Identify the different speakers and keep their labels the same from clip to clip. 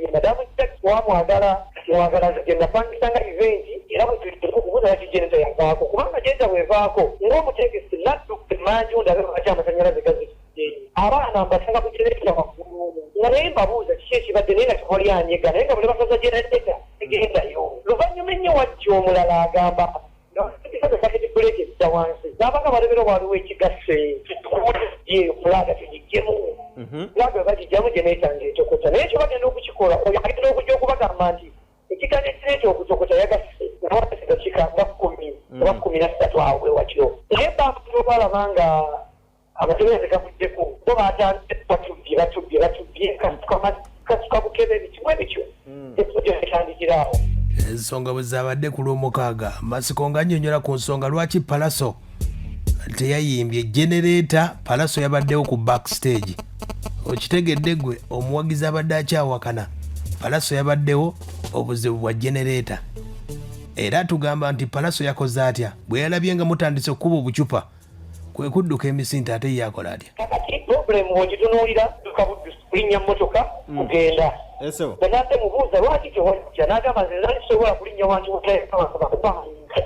Speaker 1: Ye Madamu Jack wamwagala mwagala nze gye napangisa nga event era bwe tulina okubuuza lwaki generator yavaako kubanga generator bw'evaako ng'omutegesi nadduka emmanju ndabe lwaki amasannyalaze gazikidde. Abaana mbasanga ku generator waggulu nga naye mbabuuza kiki ekibadde naye nga tewali anyega naye nga buli basaza generator tegendayo. Luvannyuma ennyo wajja omulala agamba Nga circuit breaker edda wansi n'abanga balemerwa waliwo ekigasse eyo pulaaga tugiggyemu. Pulaaga bwe bagigyamu generator ng'etokota naye ekyo bagenda okukikola oyo agenda okujja okubagamba nti ekiganda ekireeta okutokota yagasse nga wayise dakiika nga kkumi oba 13 awo bwe watyo naye bo abantu olwalaba nga amasannyalaze gavuddeko bo batandise batubbye batubbye batubbye kasuka bukebe biki bwe bityo effujjo ne litandikira awo.
Speaker 2: Ensonga bwe zaabadde ku Lwomukaaga, Masiko ng'annyonnyola ku nsonga lwaki Pallaso teyayimbye genereeta. Pallaso yabaddewo ku backstage. Okitegedde gwe omuwagizi abadde akyawakana. Pallaso yabaddewo obuzibu bwa genereeta. Era atugamba nti Pallaso yakoze atya bwe yalabye nga mutandise okukuba obucupa kwe kudduka emisinde ate ye akola atya?
Speaker 1: Kakati problem bw'ogitunuulira dduka buddusi kulinnya mmotoka kugenda. Bwe nabadde mubuuza lwaki tewajja n'agamba nze nali sisobola kulinnya wantu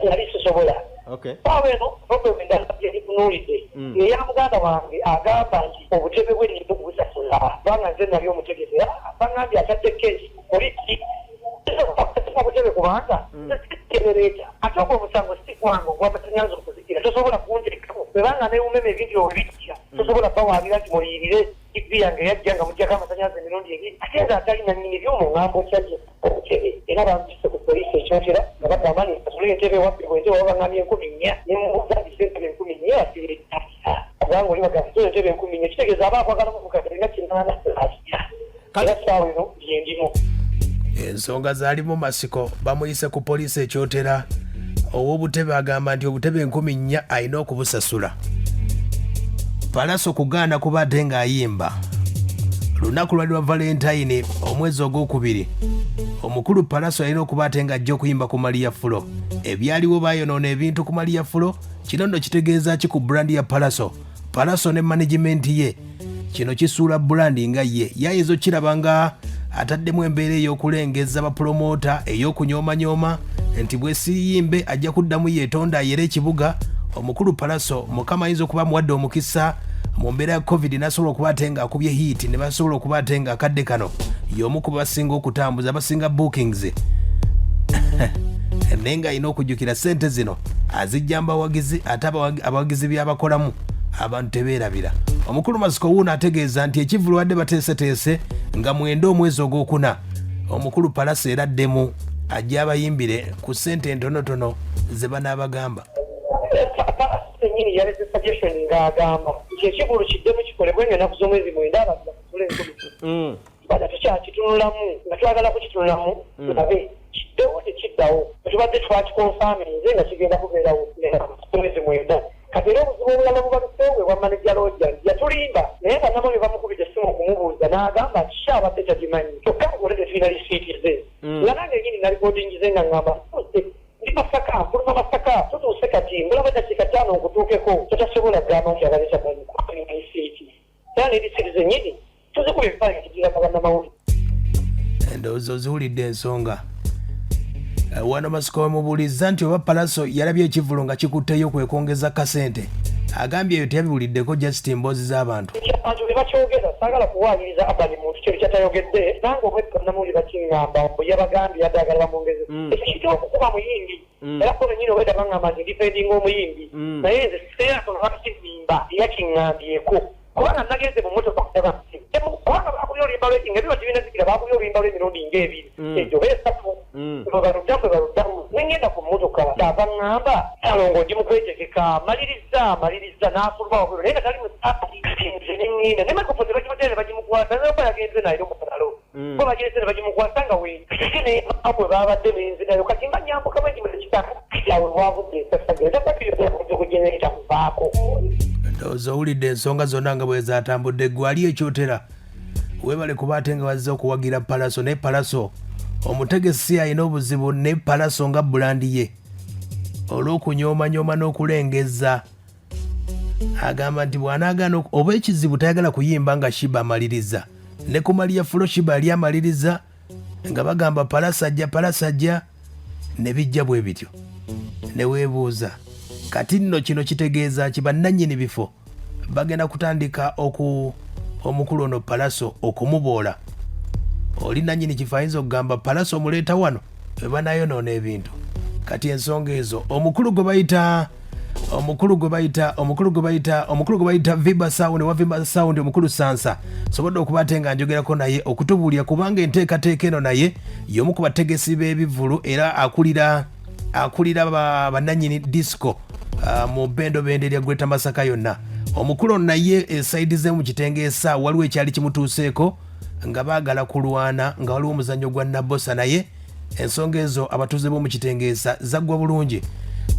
Speaker 1: nali sisobola. Ssaawa eno problem endala gye nditunuulidde eya muganda wange agamba nti obutebe bwe nnina okubusasula kubanga nze nali omutegesi era baŋŋambye atadde case ku poliisi butebe kubanga genereeta ate ogwo omusango si gwange ogw'amasannyalaze okuzikira tosobola kunteekako bwebanga newumema ebintu ebyo webijja tosobola bawaabira nti muliyirire TV yange yajja nga muggyako amasannyalaze emirundi ebiri ate nze atali nannyini byuma oŋŋamba otya nti obutebe era bampise ku poliisi ekyotera nga bagamba nti nsasule entebe ewabbibwa entebe oba baŋŋambye 4000 ne mubuuza nti ssentebe 4000 asireeta kubanga oli bagamba nsasule entebe 4000 kitegeeza aba akwagalamu mukadde nga 8 asya era ssaawa eno gyendimu.
Speaker 2: Ensonga zaalimu Masiko bamuyise ku poliisi ekyotera ow'obutebe agamba nti obutebe 4000 alina okubusasula. Pallaso kugaana kuba ate ng'ayimba. Lunaku lwali lwa Valentine omwezi ogwokubiri. Omukulu Pallaso yalina okuba ate ng'ajja okuyimba ku Maria Flo. Ebyaliwo baayonoona ebintu ku Maria Flo. Kino nno kitegeeza ki ku brand ya Pallaso? Pallaso ne management ye. Kino kisuula brand nga ye. Yayinza okukiraba nga ataddemu embeera ey'okulengezza bapulomoota ey'okunyoomanyooma nti bwe siiyimbe ajja kuddamu yeetonda ayere ekibuga. Omukulu Pallaso Mukama ayinza okuba amuwadde omukisa mu mbeera ya Covid n'asobola okuba ate ng'akubye hiiti ne basobola okuba ate ng'akadde kano y'omu ku basinga okutambuza abasinga bookings naye ng'alina okujjukira ssente zino azijja mu bawagizi ate abawagizi by'abakolamu abantu tebeerabira. Omukulu Masiko wuuno ategeeza nti ekivvulu badde bateeseteese nga 9 omwezi ogwokuna omukulu Pallaso era addemu ajje abayimbire ku ssente entonotono ze banaabagamba.
Speaker 1: Kennyini yalese suggestion ng'agamba nti ekivvulu kiddemu kikolebwe ng'ennaku z'omwezi 9 abantu basasule 4000. Tubadde tukyakitunulamu nga twagala kukitunulamu tulabe kiddewo tekiddawo. Bwe tubadde twakikonfaminze nga kigenda kubeerawo ng'ennaku z'omwezi 9. Kati era obuzibu obulala bubaluseewo bwe bwa maneja Roger nti yatulimba naye bannamawulire bamukubidde essimu okumubuuza n'agamba nti show abadde tagimanyi kyokka ng'olwo tetulina lisiiti ze. Nga nange nnyini nalikodingize nga ng'amba ndi Masaka nfuluma Masaka tutuuse kati mbulamu eddakiika ttaano nkutuukeko totasobola kugamba nti abadde tamanyi kuba tulina lisiiti era ne lisiiti zennyini tuzikuba ebifaananyi tugiraga bannamawulire.
Speaker 2: Endowooza oziwulidde ensonga. Wano Masiko wemubuulizza nti oba Pallaso yalabye ekivvulu nga kikutteyo kwe kwongeza kasente. Agambye ebyo teyabiwuliddeko just mboozi z'abantu.
Speaker 1: Ekyo abantu be bakyogera saagala kuwaayiriza Urban muntu kintu ky'atayogedde nange obwedda bannamawulire bakiŋŋamba mbu yabagambye yadde ayagala bamwongeze. Ekyo kitera okukuba muyimbi era bo bennyini obwedda baŋŋamba nti ndifendinga omuyimbi naye nze sirina nsonga lwaki nnimba teyakiŋŋambyeko. Kubanga nagenze mu mmotoka kulaba nti kubanga baakubye oluyimba lwe nga biba tebinazikira baakubye oluyimba lw'emirundi ng'ebiri egyo oba esatu bwe baluddamu bwe baluddamu ne ŋŋenda ku mmotoka kyava ŋŋamba Ssalongo ndi mu kwetegeka malirizza malirizza n'afuluma wabweru naye nga tali mu ssaati kati nze ne ŋŋenda ne microphone ne bagimuggya ne bagimukwasa ne baba yagenze nayo mu ngalo bo bagirese ne bagimukwasa nga weekati ne bwe baabadde ne nzirayo kati mba nyambuka bwe nti mu dakiika kati awo wavudde ensasagge eza ku generator kuvaako.
Speaker 2: Ndowooza owulidde ensonga zonna nga bwe zatambudde. Ggwe ali ekyotera weebale kuba ate nga wazze okuwagira Pallaso naye Pallaso omutegesi alina obuzibu ne Pallaso nga bulandi ye olw'okunyoomanyooma n'okulengezza. Agamba nti bw'anaagaana oba ekizibu tayagala kuyimba nga Sheebah amaliriza ne ku Maria Flo Sheebah yali amaliriza. Nga bagamba Pallaso ajja, Pallaso ajja, ne bijja bwe bityo. Ne weebuuza kati nno kino kitegeeza ki? Bannannyini bifo bagenda kutandika oku omukulu ono Pallaso okumuboola. Oli nannyini kifo ayinza okugamba Pallaso omuleeta wano bwe banayonoona ebintu. Kati ensonga ezo omukulu gwe bayita omukulu gwe bayita omukulu gwe bayita omukulu gwe bayita Viba Sound wa Viba Sound, omukulu Sansa, sobodde okuba ate nga njogerako naye okutubuulira, kubanga enteekateeka eno naye y'omu ku bategesi b'ebivvulu era akulira bannannyini disco mu bendobendo erya Greater Masaka yonna. Omukulu ono naye e side ze mu Kitengeesa waliwo ekyali kimutuuseeko nga baagala kulwana, nga waliwo omuzannyo gwa Nabosa, naye ensonga ezo abatuuze b'omu Kitengeesa zaggwa bulungi.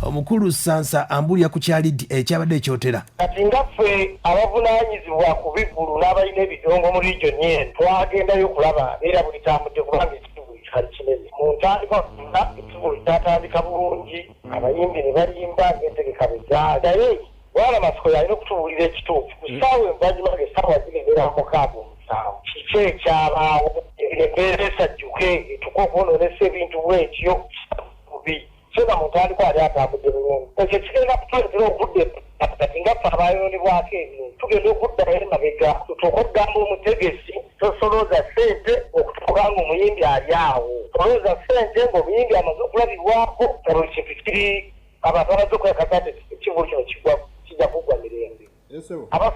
Speaker 2: Omukulu Sansa ambulira ku kyali ekyabadde ekyotera.
Speaker 1: Kati nga ffe abavunaanyizibwa ku bivvulu n'abalina ebidongo mu region eno, twagendayo okulaba era bulitambudde, kubanga ekivvulu kyali kinene. Mu ntandikwa zonna ekivvulu kyatandika bulungi, abayimbi ne bayimba ng'entegeka bwe zaali, naye Bwana Masiko yalina okutubuulira ekituufu ku ssaawa envannyuma ng'essaawa zigendera 6, 7, kiki ekyabaawo embeera esajjuke etuke okwonoonesa ebintu bwetyo bubi, so nga mu ntandikwa yali atambudde bulungi. Ekyo kigenda kutuleetera okudda kati nga ffe abayonoonebwako ebintu tugenda okuddayo emabega tutuuke okugamba omutegesi, tosolooza ssente okutuuka ng'omuyimbi ali awo, solooza ssente ng'omuyimbi amaze okulabibwako, nga buli kintu kiri, abantu bamaze okwekakasa nti ekivvulu kino kigwa kijja kuggwa mirembe. Aba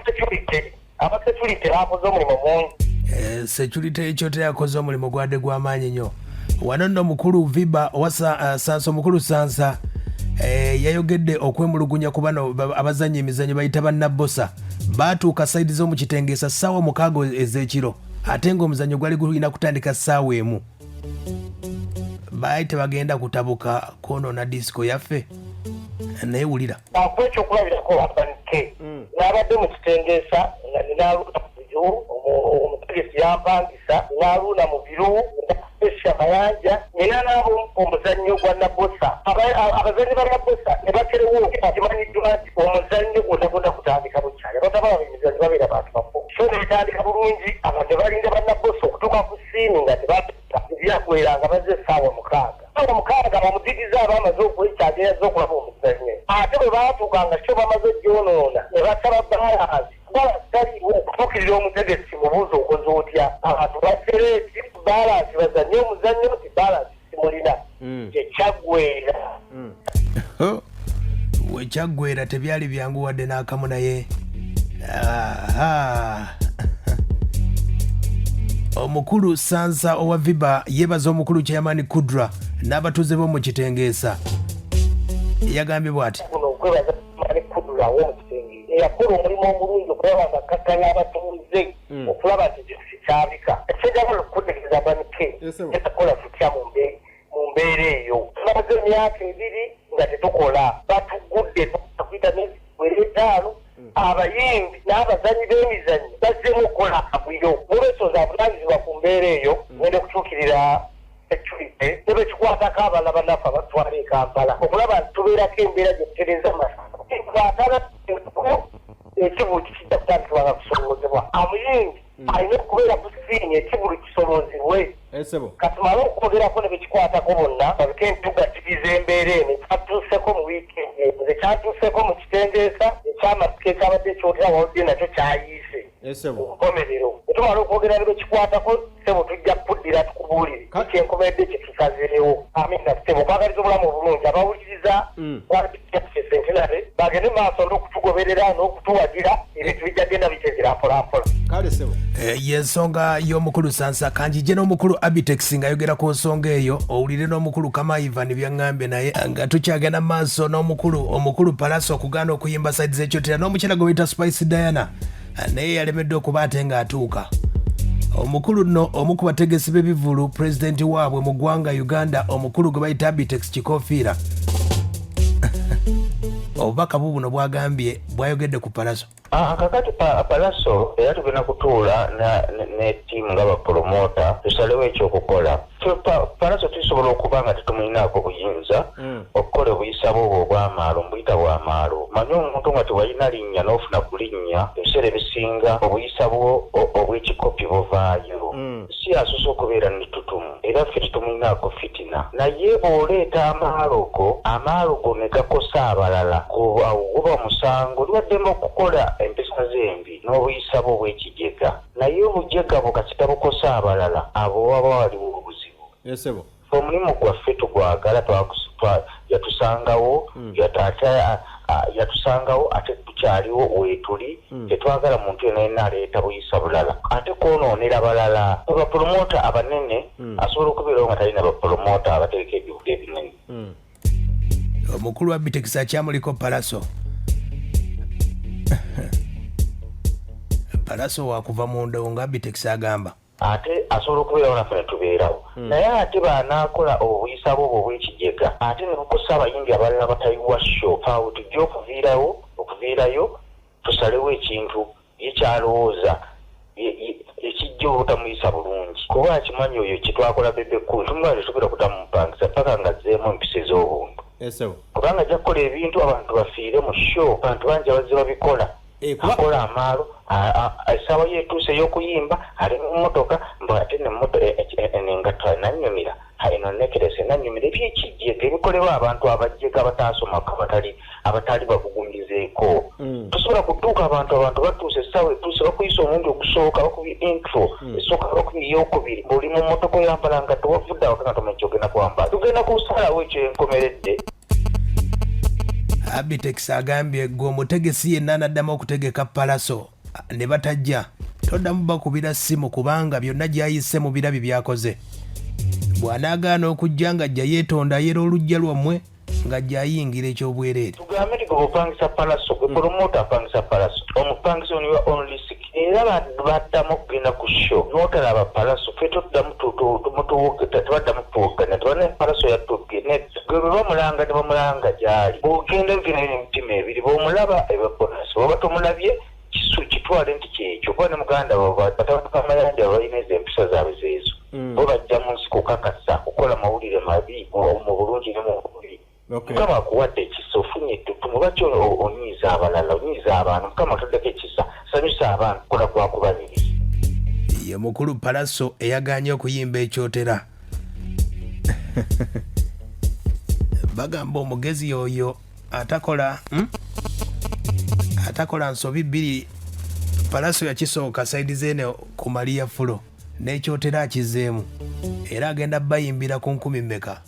Speaker 1: security bakoze omulimu mungi.
Speaker 2: Security ekyo teyakoze omulimu gwadde gw'amaanyi nnyo. Wano nno omukulu Viba owa Sansa, omukulu Sansa yayogedde okwemulugunya ku bano abazannya emizannyo bayita bannabosa. Baatuuka side z'omu Kitengeesa ssaawa 6 ez'ekiro, ate ng'omuzannyo gwali gulina kutandika ssaawa 1. Baali tebagenda kutabuka kwonoona disco yaffe, naye wulira.
Speaker 1: Akuwa ekyokulabirako, abanke n'abadde mu Kitengeesa nga nina biru, omutegesi yampangisa naaluuna mu biru esha mayanja nina naabo omuzannyo gwa Nabosa. Abazannyi ba Nabosa ne bakerewo. Kimanyiddwa nti omuzannyo gwonna gwonna kutandika bukyali, abantu abalaba emizannyo babeera bantu bafu, so netandika bulungi, abantu ne balinda bannabosa okutuuka ku scene nga tebatuuka. Byaggwera nga bazze essaawa 6. Saawa 6 bamudigiza aba amaze okwekyageyaza okulaba omuzannyo, ate bwe baatuuka nga kyo bamaze ogyonoona ne basaba balance, balance taliiwo. Okutuukirira omutegesi, mubuuza, okoze otya, abantu basereeti, balance bazanye omuzannyo, nti balance simulina, kyekyaggwera.
Speaker 2: Wekyaggwera tebyali byangu wadde n'akamu, naye aha. Omukulu Sansa owa Viba yeebaza omukulu Chairman Kudra n'abatuuze b'omu Kitengeesa. Yagambye bw'ati:
Speaker 1: Kuno okwebaza Mani Kudula w'omu Kitenge eyakola omulimu omulungi okulaba nga akkakkanya abatuuze okulaba nti ekintu kikyabika. Ekyenjagala okukutegeeza, Banike, tukola tutya mu mbeera eyo? Tumaze emyaka 2 nga tetukola, batugudde kuyita myezi wera 5. Abayimbi n'abazanyi b'emizannyo bazzeemu okukola akavuyo. Olwensonga avunaanyizibwa ku mbeera eyo, ngenda okutuukirira security ne bekikwatako abalala bannaffe abatwala e Kampala okulaba nti tubeerako embeera gye tutereeza masatala. Ekivulu kikijja kutandikibwa nga kusolozebwa, amuyimbi alina okubeera ku scene, ekivulu kisolozebwe. Katumale okwogerako ne bekikwatako bonna babike entugatiriza embeera eno ekyatuuseko mu wiikendi eno. Nze kyatuuseko mu Kitengeesa, ekyamasiko ekyabadde ekyotera wawudde nakyo kyayiise nkomerero. Bwe tumala okwogera ne bekikwatako, ssebo, tujja kukuddira tukubuulire ekyenkomeredde kye tusazeewo. Amina, ssebo. Okwagaliza obulamu obulungi abawuliriza Centenary, bagende maaso n'okutugoberera n'okutuwagira, ebintu bijja genda bitegera mpolampola.
Speaker 3: Kale sebo.
Speaker 2: Yensonga y'omukulu Sansa. Kanjije n'omukulu Abitex ng'ayogera ku nsonga eyo, owulire n'omukulu Kama Ivan byaŋŋambye. Naye nga tukyagenda mu maaso n'omukulu omukulu Pallaso okugaana okuyimba side z'ekyotera, n'omukyala gwe bayita Spice Diana naye yalemeddwa okuba ate ng'atuuka. Omukulu nno omu ku bategesi b'ebivvulu, pulezidenti waabwe mu ggwanga Uganda, omukulu gwe bayita Abitex Kikofiira, obubaka bubuno bwagambye bwayogedde ku Pallaso.
Speaker 4: Kakati Pallaso era tugenda kutuula ne ttiimu nga bapromota tusalewo ekyokukola. Pallaso tusobola okuba nga tetumulinaako buyinza okukola obuyisa bwobwo obwamaalo, mbuyita bwamaalo. Manyi omuntu nga tewalina linnya n'ofuna ku linnya, ebiseera ebisinga obuyisa bwo obw'ekikopi buvaayo. Si asoose okubeera ne tutumu. Era ffe tetumulinaako fitina. Naye bw'oleeta amaalo go, amaalo go ne gakosa abalala, awo guba musango. Oli wa ddembe okukola empisa zo embi n'obuyisa bwo obw'ekijega. Naye obujega bwo kasita bukosa abalala, abo waba waliwo obuzibu. Ffe omulimu gwaffe tugwagala, yatusangawo, ate yatusangawo ate tukyaliwo weetuli, tetwagala muntu yenna yenna aleeta buyisa bulala ate kwonoonera balala. Ffe bapulomoota abanene, asobola okubeerawo nga talina bapulomoota abategeka ebibuga ebinene.
Speaker 2: Omukulu wa Bitex akyamuliko Palaso. Palaso wakuva mu ndongo, Abitex agamba.
Speaker 4: Ate asobola okubeerawo naffe ne tubeerawo. Naye ate bw'anaakola obuyisa bwe obwo obw'ekijega ate ne bukosa abayimbi abalala abatayiwa show, ffe awo tujja okuviirawo, okuviirayo tusalewo ekintu ye ky'alowooza ekijja obutamuyisa bulungi. Kuba akimanyi oyo kye twakola Bebe Cool tumugamba tetugenda kuddamu mupangisa ppaka ng'azzeemu empisa ez'obuntu. Kubanga ajja kukola ebintu abantu bafiire mu show. Abantu bangi abazze babikola. Akola amaalo, essaawa ye etuuse ey'okuyimba, ali mu mmotoka, mbu ate eno engatto enannyumira, ha eno necklace enannyumira, eby'ekijega ebikolebwa abantu abajega abataasomako, abatali babugumizeeko. Tosobola kutuuka abantu, abantu batuuse, essaawa etuuse, bakuyise omulundi ogusooka, bakubye intro esooka, bakubye ey'okubiri, ng'oli mu mmotoka oyambala ngatto, wavudde awaka nga tomanyi ky'ogenda kwambala. Tugenda kusalawo ekyo enkomeredde.
Speaker 2: Abitex agambye gwe omutegesi yenna anaddamu okutegeka Palaso ne batajja toddamu bakubira ssimu kubanga byonna gy'ayise mu birabi by'akoze. Bw'anaagaana okujja ng'ajja yeetonda ayera oluggya lwammwe ng'ajja ayingira eky'obwereere.
Speaker 4: Tugambe nti gwe bw'opangisa Palaso, gwe polomoota apangisa Palaso, omupangisa on your own risk era baddamu okugenda ku show n'otalaba Palaso, ffe toddamu tebaddamu tuwogganya nti banaye Palaso yatubbye, nedda. Gwe bwe bamulanga ne bamulanga gy'ali, bw'ogenda ogendayo n'emitima ebiri, bw'omulaba eba bonus, bw'oba tomulabye kitwale nti kyekyo, kuba ne muganda wo, batabani ba Mayanja balina ezo empisa zaabwe zeezo, bo bajja mu nsi kukakasa kukola mawulire mabi mu bulungi ne mu bubi. Mukama akuwadde ekisa, ofunye ettutumu, lwaki onyiiza abalala, onyiiza abantu? Mukama atuddeko ekisa, sanyusa abantu, kola gwa kubanyiriza.
Speaker 2: Ye mukulu Pallaso eyagaanye okuyimba ekyotera. Bagamba omugezi yoyo atakola Atakola nsobi bbiri. Pallaso yakisooka sayidi zeene ku Maria Fulo n'ekyotera akizzeemu era agenda bayimbira ku nkumi mmeka?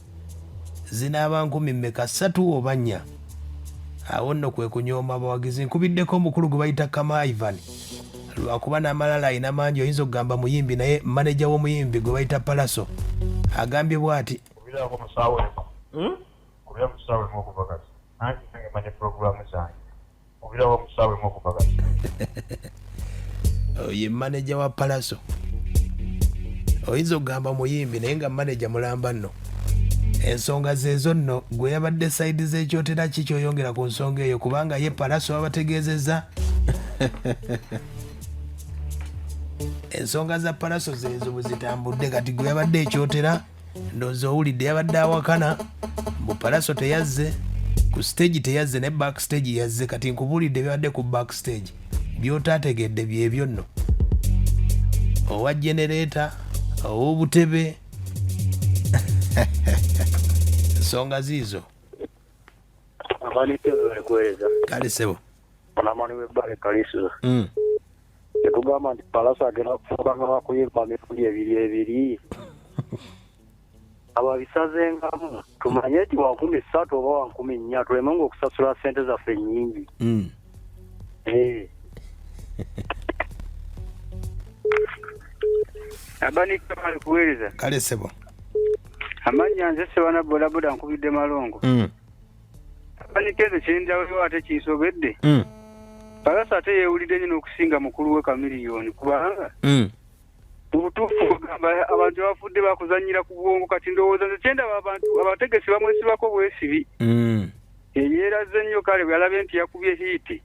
Speaker 2: Zinaaba nkumi mmeka, ssatu oba nnya? Awo nno kwe kunyooma abawagizi. Nkubiddeko omukulu gwe bayita Kama Ivan lwakuba n'amalala alina mangi, oyinza okugamba muyimbi naye maneja w'omuyimbi gwe bayita Pallaso agambye bw'ati.
Speaker 3: Kubirako mu ssaawa emu. Kubira mu ssaawa emu okuva kati. Anti nange manya pulogulaamu zange. Kubirako mu ssaawa emu okuva kati.
Speaker 2: Ye maneja wa Pallaso. Oyinza okugamba muyimbi naye nga maneja mulamba nno. Ensonga zeezo nno gwe yabadde sayidi z'ekyotera ki ky'oyongera ku nsonga eyo kubanga ye Pallaso babategeezezza. Ensonga za Pallaso zeezo bwe zitambudde kati gwe yabadde ekyotera ndowooza owulidde yabadde awakana mbu Pallaso teyazze ku stage, teyazze naye back stage yazze. Kati nkubuulidde byabadde ku back stage by'otaategedde byebyo nno, owa genereeta, ow'obutebe, ensonga ziizo. Kale ssebo.
Speaker 3: Onamani w'ebbale Kalisizo. Tetugamba nti Pallaso agenda kufuuka nga wakuyimba mirundi ebiri ebiri. Ababisazengamu tumanye nti wa 30,000 oba wa 4,000 tuleme ng'okusasula ssente zaffe nnyingi.
Speaker 5: Abanika bali kuweereza.
Speaker 2: Kale ssebo.
Speaker 5: Amannya nze Ssebana bodaboda nkubidde Malongo. Abanika ezo kyenjawulo ate kinsobedde. Pallaso ate yeewulidde nnyo n'okusinga mukulu we Chameleone kubanga mu butuufu kugamba abantu abafudde bakuzannyira ku bwongo. Kati ndowooza nze kyendaba abantu abategesi bamwesibako bwesibi. Yeeraze nnyo kale bwe yalabye nti yakubye hiiti.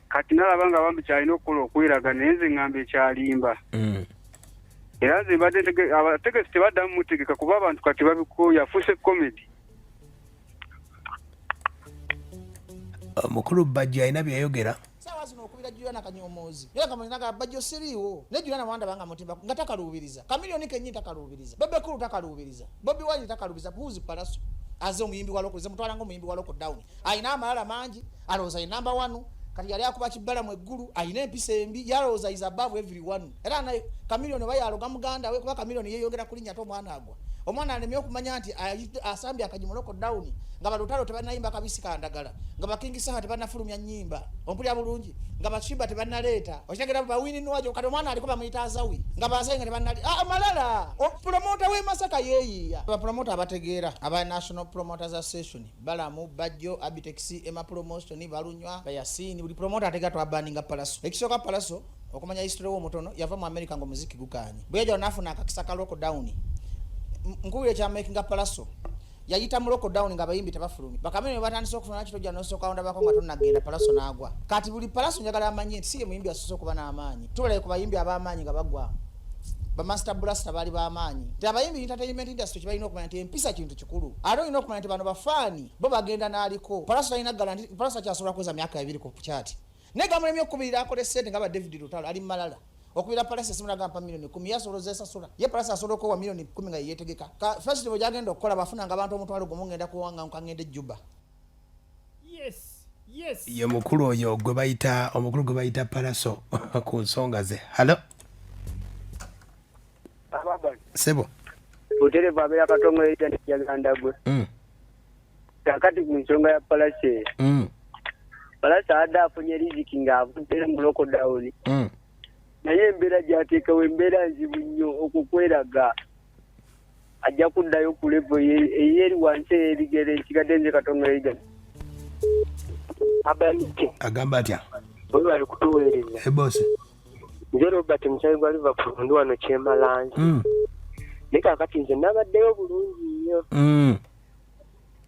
Speaker 5: Kati nalaba nga bambi kyalina okukola okweraga naye nze ŋŋamba ekyalimba. Era nze mbadde abategesi tebaddamu mutegeka kuba abantu kati babikooye afuuse comedy.
Speaker 2: Omukulu Bajjo alina byeyayogera.
Speaker 6: Akubira Juliana Kanyomoozi era Kamonyi nagamba Bajjo siriiwo naye Juliana wandaba nga mutimba nga takaluubiriza Chameleone kennyini takaluubiriza Bebe Cool takaluubiriza Bobi Wine takaluubiriza Who's Pallaso aze omuyimbi wa loko nze mutwala nga omuyimbi wa loko down alina amalala mangi alowooza ye number one kati yali akuba kibbala mu eggulu alina empisa embi yalowooza is above everyone era naye Chameleone oba yaloga muganda we kuba Chameleone yeyongera kulinnya ate omwana agwa omwana alemye okumanya nti asambye akagimu loko down nga balutalo tebanayimba kabisi kandagala nga bakingi saha tebanafulumya nyimba ompulira bulungi nga bashiba tebanaleeta okitegera bawini nwajo kati omwana aliko bamuyita azawi nga bazayi nga tebanali ah, malala promota we Masaka yeeyiya bapromota abategeera aba National Promoters Association Balamu Bajjo Abitex Emma Promotion Balunywa Bayasini buli promota ategeera twabaninga Palaso ekisooka Palaso Okumanya history we omutono yava mu America nga omuziki gukanye. Bweyaja wano nafuna akakisa ka lock down. Nkubira ekya makinga Pallaso. Yayita mu lock down nga abayimbi tebafulumye. Bakamere bwebatandise okufuna lwaki tojja nosooka ondabako nga tonagenda Pallaso nagwa. Kati buli Pallaso njagala amanye nti si ye muyimbi asoose okuba n'amaanyi. Tubalabe ku bayimbi ab'amaanyi nga bagwa. Ba Master Blaster baali b'amaanyi. Nti abayimbi entertainment industry kyebalina okumanya nti empisa kintu kikulu. Ate olina okumanya nti bano bafaani bo bagenda n'aliko. Pallaso talina guarantee, Pallaso takyasobola kuweza myaka ebiri ku chart. Naye gamulemye okukubirira akole sente nga ba David Lutalo ali malala okubira Palace esimu naga mpa milioni 10 yasobola ozesasula ye Palace asobola okuwa milioni 10 nga yeyetegeka ka festival gyagenda okukola bafuna nga abantu omutwalo gumu ngenda kuwanga nkangende Juba.
Speaker 7: Yes, yes.
Speaker 2: Ye mukulu oyo gwe bayita omukulu gwe bayita Palaso ku nsonga ze. Halo. Sebo.
Speaker 8: Buterevu abeera Katongole Uganda gwe. Kakati ku nsonga ya Palaso Palaso abadde afunye riziki ng'avudde mu lockdown. Naye embeera gy'ateekawo embeera nzibu nnyo okwo kweraga. Ajja kuddayo ku level ey'eri wansi ey'ebigere nsigadde nze Katongole Uganda.
Speaker 2: Abalike. Agamba atya?
Speaker 8: Webale kutuweereza.
Speaker 2: Hey boss.
Speaker 8: Nze Robert musayi gwa Liverpool ndi wano Kyemalanzi. Naye kaakati nze nabaddeyo bulungi nnyo.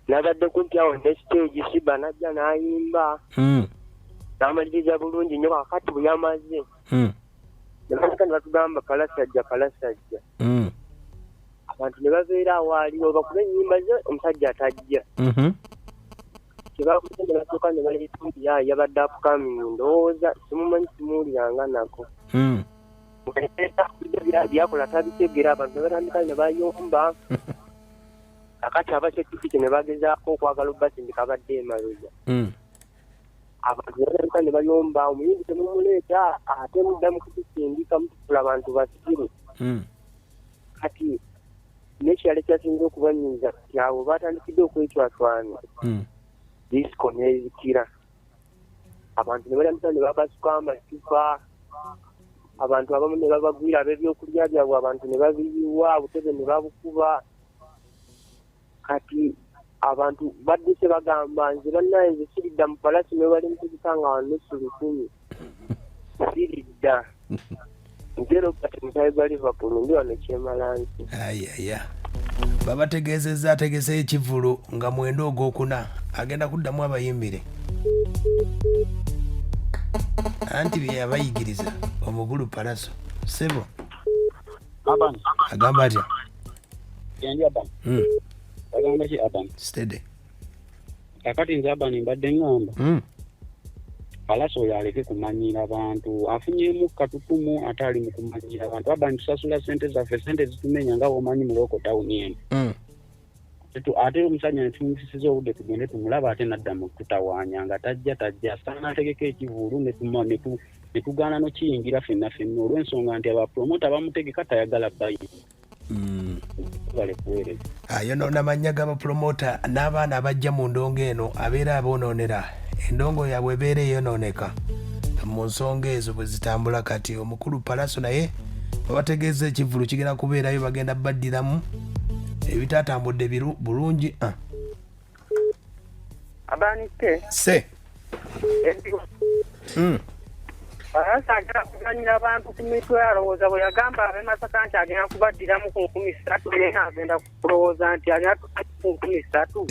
Speaker 8: Nabadde kumpi awo ne stage Siba n'ajja n'ayimba. N'amaliriza bulungi nnyo kaakati bwe yamaze. Ne batandika ne batugamba Pallaso ajja Pallaso ajja. Abantu ne babeera awo aliwo bakube ennyimba ze omusajja atajja. Kye baakoze ne basooka ne baleeta omuyaye yabadde upcoming ndowooza simumanyi simuwuliranga nako. Byakola tabitegeera abantu ne batandika ne bayomba. Kakati aba security ne bagezaako okwagala obbasindika badde emabega. Abantu ne batandika ne bayomba omuyimbi temumuleeta ate mudda mu kutusindika mutufula abantu basiru. Kati n'ekirala ekyasinze okubanyiiza kati awo batandikidde okwecwacwana. Disco n'ezikira. Abantu ne batandika ne babasuka amacupa. Abantu abamu ne babagwira ab'ebyokulya byabwe abantu ne babiyiwa obutebe ne babukuba. Kati abantu badduse bagamba nze bannaye nze siridda mu Palaso ne bali mutegeka nga wa nusu lukumi. Siridda. Nze Robert Musayi gwa Liverpool ndi wano Kyemalansi.
Speaker 2: Ayaya. Babategeezezza ategeseyo ekivvulu nga mwenda ogwokuna agenda kuddamu abayimbire. Anti bye yabayigiriza omukulu Palaso. Ssebo. Agamba atya?
Speaker 9: Yendi Aban. Bagamba ki Aban?
Speaker 2: Steady.
Speaker 9: Kakati nze Aban mbadde ngamba. Palaso oyo aleke kumanyiira bantu. Afunyeemu katutumu ate ali mu kumanyiira bantu. Aban tusasula ssente zaffe, ssente zitumenya nga bw'omanyi mu local town eno. Ate omusajja ne tumufisiza obudde tugende tumulaba ate n'adda mu kututawaanya nga tajja tajja. Asaana ategeke ekivvulu ne tugaana n'okiyingira ffenna ffenna olw'ensonga nti abapromota bamutegeka tayagala bayingira. Bale kuweereza.
Speaker 2: Ayonoona mannya g'abapromota n'abaana abajja mu ndongo eno abeera aboonoonera endongo yaabwe ebeera eyonooneka mu nsonga ezo bwe zitambula. Kati omukulu Palaso naye babategeeza ekivvulu kigenda kubeerayo, bagenda baddiramu ebitatambudde bulungi.
Speaker 8: Abanike.
Speaker 2: Se.
Speaker 8: Palaso agenda kuzannyira abantu ku mitwe, alowooza bwe yagamba ab'e Masaka nti agenda kubaddiramu ku nkumi ssatu, naye agenda kulowooza nti agenda ku nkumi ssatu.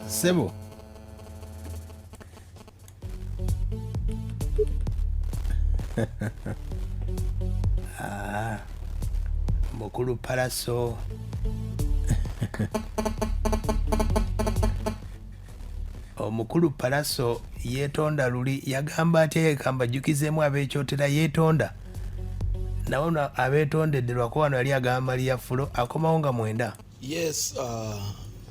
Speaker 2: Ssebo. Mukulu Palaso. Omukulu Palaso yeetonda luli yagamba atya yekamba jjukizeemu ab'ekyotera yeetonda nawe no abeetondedde lwakuba wano yali agamba Maria Fulo akomawo nga mwenda.
Speaker 10: Yes uh,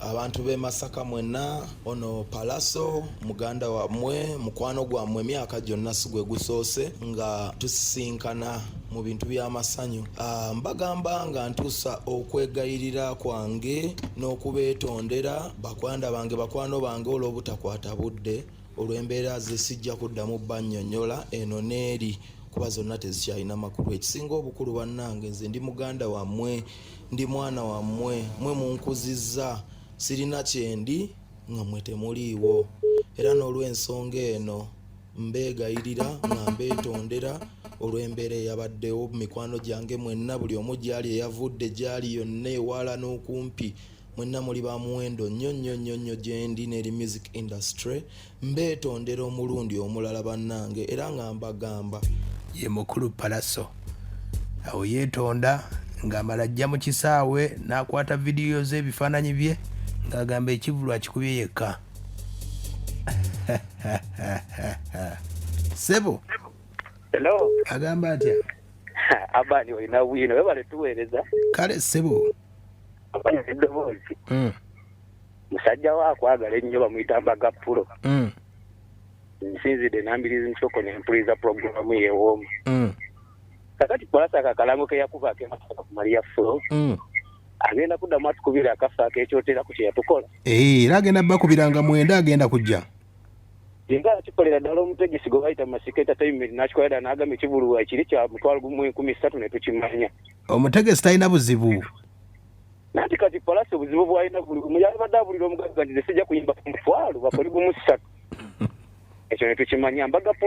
Speaker 10: abantu b'e Masaka mwenna, ono Palaso muganda wammwe, mukwano gwammwe, emyaka gyonna si gwe gusoose nga tusisinkana mu bintu by'amasanyu. Uh, mbagamba nga ntuusa okwegayirira kwange n'okubeetondera bakwanda bange bakwano bange olw'obutakwata budde olw'embeera ze sijja kuddamu bannyonnyola eno n'eri kuba zonna tezikyalina makulu. Ekisinga obukulu bannange nze ndi muganda wammwe, ndi mwana wammwe, mwe munkuzizza, sirina kyendi nga mwe temuliiwo era n'olw'ensonga eno mbeegayirira nga mbeetondera olw'embeera eyabaddewo mikwano gyange mwenna buli omu gyali eyavudde gyali yonna ewala n'okumpi mwenna muli ba muwendo nnyo nnyo nnyo nnyo gyendi n'eri music industry mbeetondera omulundi omulala bannange era nga mbagamba.
Speaker 2: Ye mukulu Pallaso awo yeetonda ng'amala ajja mu kisaawe n'akwata vidiyo z'ebifaananyi bye ng'agamba ekivvulu akikubye yekka. Ssebo.
Speaker 11: Hello.
Speaker 2: Agamba atya?
Speaker 11: Abani olina bwino webale tuweereza.
Speaker 2: Kale ssebo.
Speaker 11: Abani eddoboozi. Musajja we akwagala ennyo bamuyita Mbaga Pulo. Nsinzidde nambirizi nsoko ne mpuliza pulogulaamu yewooma. Kakati Pallaso ako akalango ke yakuba ak'e Masaka ku Maria Flo. Agenda kuddamu atukubire akafo ak'ekyotera ku kye yatukola.
Speaker 2: Era agenda bakubiranga mwenda agenda kujja.
Speaker 11: Singa yakikolera ddala omutegesi gwe bayita Masika Entertainment n'akikolera ddala n'agamba ekivvulu ekiri kya 10,300 ne tukimanya.
Speaker 2: Omutegesi talina buzibu.
Speaker 11: Nanti kati Pallaso obuzibu bw'alina buli gumu yalibadde abulira omugagga nti nze sijja kuyimba ku mutwalo bakole gumu ssatu. Ekyo ne tukimanya. Mbaga Pulo.